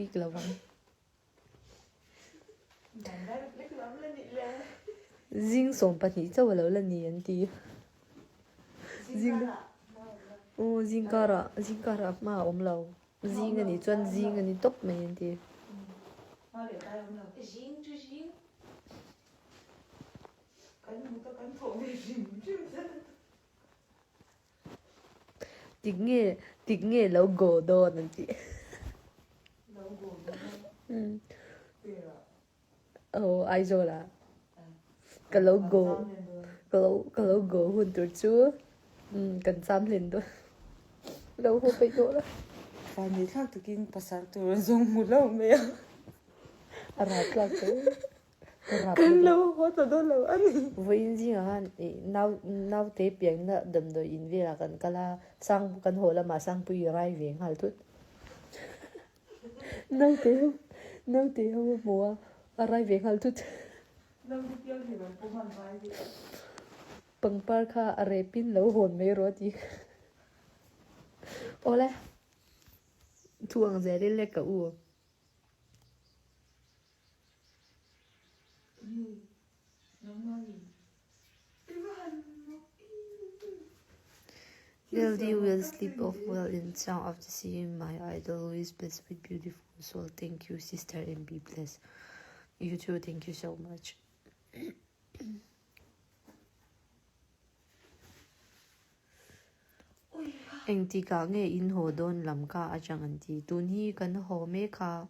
bik lo vang. Zing 12 chauh a lo la ni an ti. Zing aw zing karah zing karah hma a awm lo. Zing a nih chuan zing a ni tawp mai an ti. Tik nge tik nge lo go dawn an ti. Lo go dawn a? Aw Aizawl ah ka lo go ka lo ka lo go hun tur chu kan cham hlen dawn lo haw peih tawh la. Vanni thlak takin pasal tur an zawng hmu lo mai a. A rap tlak tawh. Kan lo haw ta dawn lo a ni. Vawiin zingah khan ih nau naute pianna damdawi in velah kan kal a, sang kan haw lamah Sangpui i rai ve nghal thut. Naute ho naute ho a hmu a, a rai ve nghal thut. Naute piang hi lo pawm an rai ve. Pangpar kha a repin lo hawn mai rawh a ti. Awle, thu ang zelin le ka u. Lady will sleep off well in sound after seeing my idol who is blessed with beautiful soul. Thank you, sister, and be blessed. You too, thank you so much. Engtikah nge in haw dawn lam ka atang an ti. Tun hi kan haw mek a.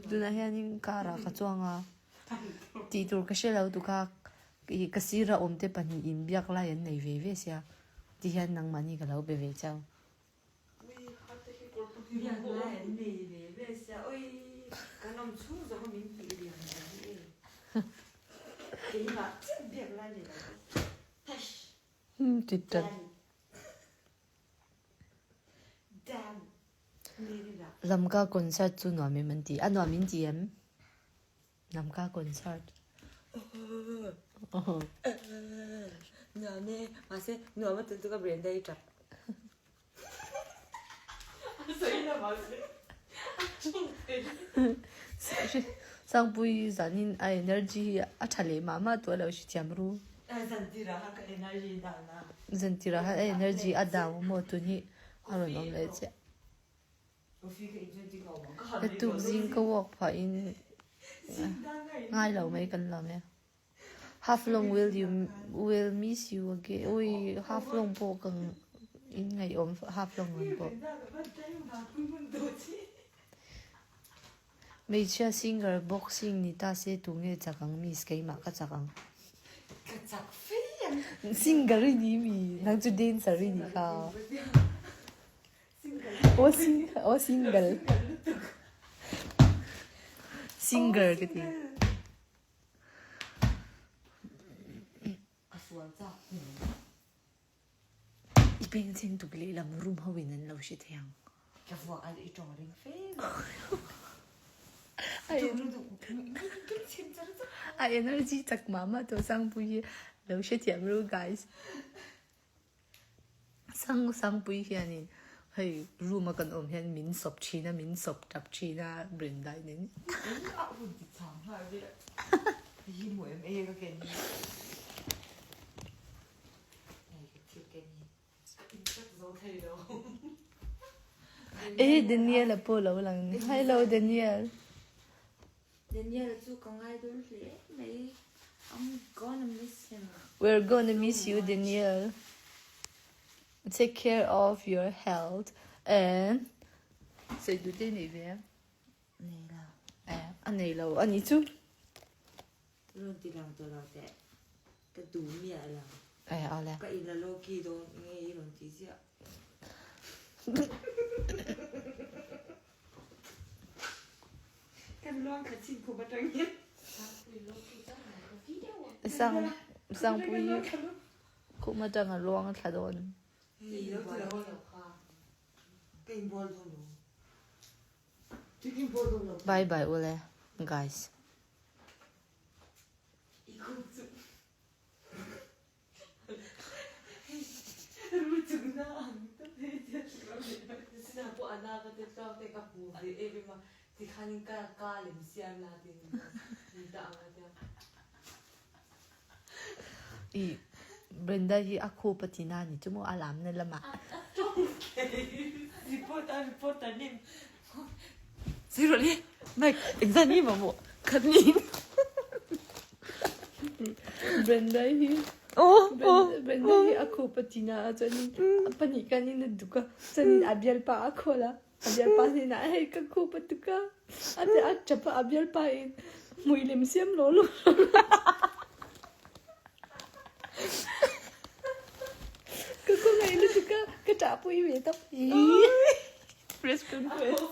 Tunah hianin car ah ka chuang a, tih tur ka hre lo tuk a, ka sira awm te pahnih in biak lai an nei ve ve sia, ti hian nangmahni ka lo be ve chau. Ti tan. Lamka concert chu nuam em an ti. A nuam in ti em? Lamka concert. Nuam e, mahse nuam a tel chu ka Brenda i tap. A sawi na mahse a chung thei. Sangpui zanin a energy hi a tha leh mah mah tawh lo hrethiam ru. Zantira khan ka energy down a. Zantira khan a energy a down maw tun hi a rawn awm leh chiah. Ka tuk zing ka walk phah in ngai lo mai kan lam e. Half long will you will miss you again ui half long pawh ka in ngaihawm half long lam pawh. Hmeichhia singer boxing ni ta se tunge chak ang miss keimah ka chak ang. Ka chak fe ang. Singer i ni mi nang chu dancer i ni kha. Aw sing aw single. Singer ka ti. Ka sual chak. I bengchheng tuk lehlam room ho in an lo hre thei ang. Ka vuak a i tawng ring fe. A energy chak mah mah tawh Sangpui hi lo hrethiam ru guys. Sang Sangpui hianin hei room a kan awm hian min sawp thin a min sawp tap thin a Brenda in. A hun ti chang nghal vel. Hi mu em e ka ken hi. E Daniel a pawh lo lang hello Daniel. Daniel chu ka ngai dawn hle mai I'm gonna miss him. We're gonna miss you Daniel. Take care of your health and sawi duh te nei ve. Nei lo. Eh a nei lo a ni chu. Rawn ti lang tawh lo teh. Ka duh miah lo. Eh a le. Ka in a lo ki dawn nge i rawn ti ziah. Kan luang khat chin khum atang hian. Sang Sangpui khum atang a luang thla dawn. Hei lo ti lo kha. Ka in bual dawn lo. Tuikin bual dawn lo. Bye bye ule guys. ana ka ti tluang te ka hmu ve em em a tikhanin ka ka lem siam la tiin min ta ang a tia. I Brenda hi a khup a ti na ni chu maw a lamna lamah. Report a reporter nen Zero le Mike engzah ni mamawh khat ni. Brenda hi Brenda hi a khup a ti na a chuanin a pahnih khan in a duk a chuanin a bialpa a khawl a a bialpa hnenah hei ka khup a tuk a a ti a tap a a bialpa in hmui lem siam law law ka khawngaih lutuk a ka ṭahpui ve tawp. Press conference.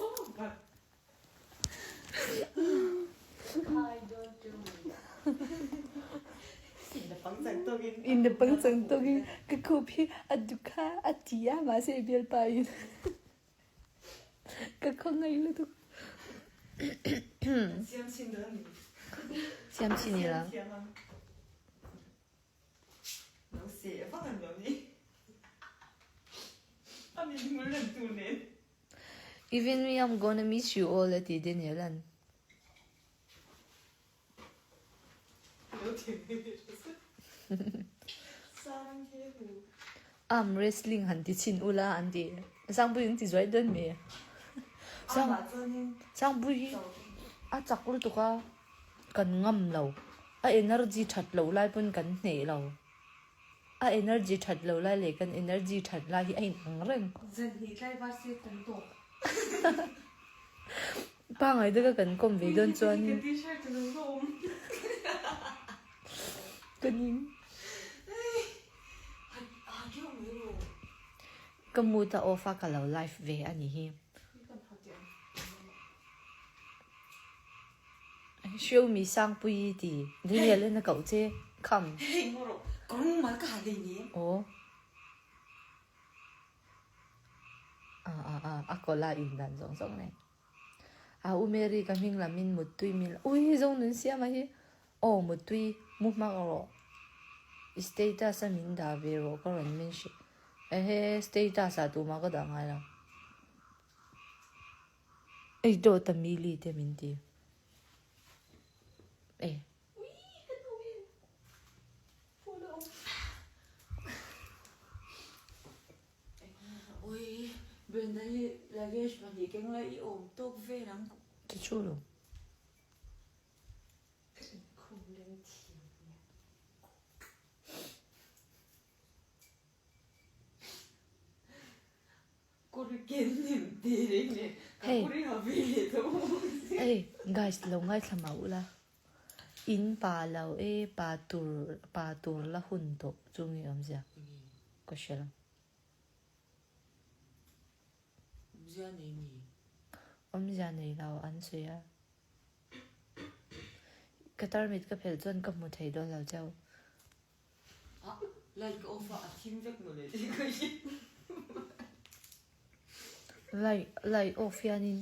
In the pangchang tawkin ka khup hi a duk a a ti a mahse bialpa in ka khawngaih lutuk. Siam chin ila. Even me I'm gonna miss you all a ti Daniel an. Arm wrestling han ti chhin ula an ti. Sangpui in ti zuai dawn mi. Sangpui hi a chak lutuk a. Kan ngam lo. A energy that loh lai pawn kan hneh lo. A energy that loh lai leh kan energy that lai hi a inang reng. Zan hnih tlai var se kan tawk. Pangai deuh a kan kawm ve dawn chuanin. Ka t-shirt a lo va awm. Ka ning. Ka mood a off a ka lo live ve a ni hi. Show me Sangpuii ti Daniel in a koh che come. Aw a a a a kawla in dan zawng zawng nei. A u Mary ka hming lam in muttui min ui Zonun siam a hi aw muttui mu hmak rawh i status a min dah ve rawh ka rawn mention ehe status ah tumah ka dah ngai lo. Ei dawt a mili te min ti. Ei. Ui, Brenda hi luggage pahnih keng la i awm tawk vel ang. Ti chu lo. Khum leng thiam nia. Hey hey guys lo ngaithla mah ula in pa lo e pa tur pa tur la hun tawh chu nge awmzia ka hre lo. Awmzia nei lo an sawi a. Ka tarmit ka phelh chuan ka hmu thei dawn lo cheu. Light light off hianin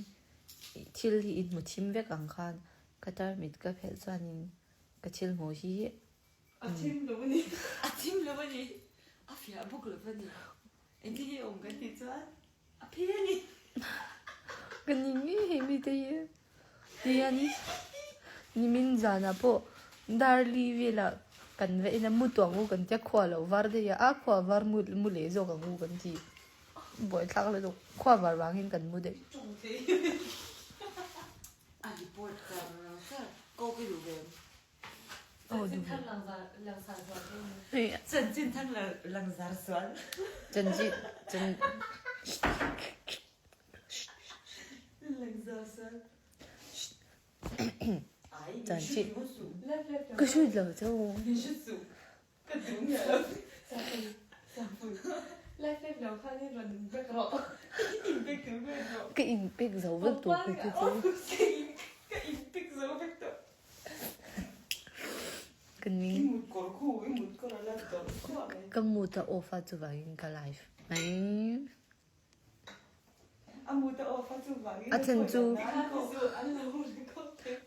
thil hi in hmu thim vek ang khan ka tarmit ka phelh chuanin ka thil hmuh hi A thim lo a ni. A thim lo a ni. A fiah bawk lo a ni. Engtin nge awm kan tih chuan a phe a ni. Ka ni ngei hei mite hi tihianin nimin zanah pawh Darli velah kan va en a mu tuang u kan tia khua lo var daih a, a khua var mu mu leh zawk ang u kan ti buaithlak lutuk khua var vangin kan mu daih. A report char char ko ka duh ve. Ka shoot lo chu. Ka in pek zo vek tawh ka ti chu. Ka ning. Ka mood a off a chuvangin ka live mai. A chhan chu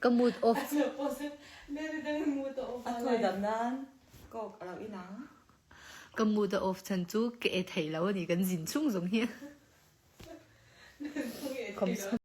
ka mood off. Ka mood a off chhan chu ka e thei lo a ni kan zin chhung zawng hian. Kham.